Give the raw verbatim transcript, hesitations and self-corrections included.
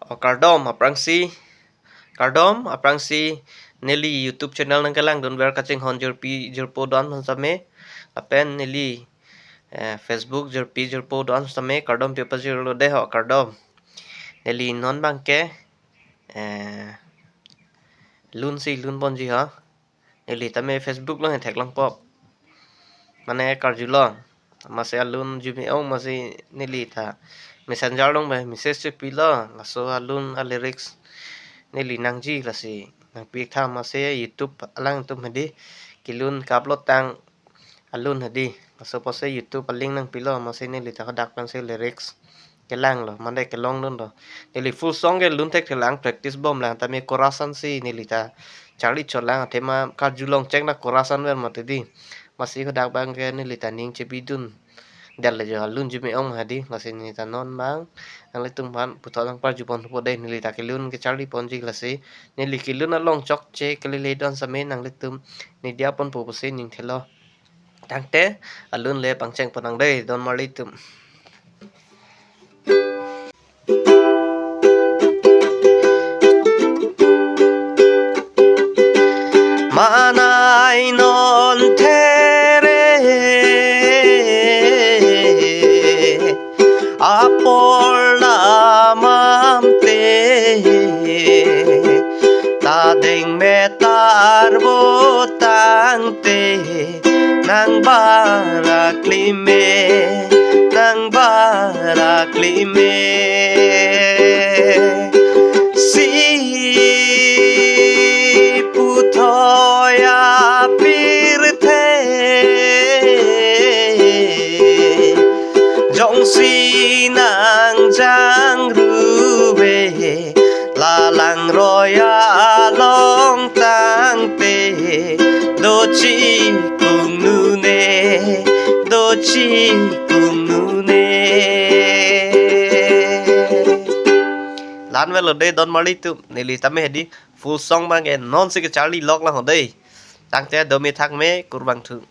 O kardom aphrangsi, kardom aphrangsi neli YouTube channel nangkelangdunver kachinghon jirpi jirpo do-an same, lapen neli, eh, Facebook jirpi jirpo do-an same kardom pi pajirlo dei ho, kardom. Neli non abangke, eh, lunsi lunponji ho. Neli tame Facebook along theklongpo. Mane karjulong. Amatsi alun jume-ong amatsi neli ta Messenger along pen message chepilo. Laso alun a-lyrics neli nangji lasi nangpitha amatsi YouTube alangtum hedi kelun ka-upload tang alun hedi. Laso apotsi YouTube a-link nangpilo amatsi neli ta hadak pensi lyrics kelanglo, mane kelongdunlo. Neli full song ke lun thekthelang, practice bomlang, tame chorus ansi neli ta charli chotlang, athema karjulong cheng na chorus anver mati dei. Amatsi hadak abangke neli ta ning chepidundet le jo, alun jume-ong hedi, lasi neli ta non abang nanglitum aphan puthot nangparjuponpo dei, neli ta kelun kecharliponji lasi. Neli kelun along chokche kelele do-an same nanglitum nangdiyaponpo pusi ning thelo. Tangte alun le pangchengpon nang dei don marli atum. Manai non there apor lamam te, ta dengme tarbo tangte, nang barak lime, nang barak lime. Si puthot apirthe, jongsi nang jangruve, la langroi along tangte, dochikung nune, dochikung nune. La-an avelo dei don marli atum, neli tame hedi full song abangke nonsi kecharli loklang ho dei. Tangte dome thakme, kurvangthu.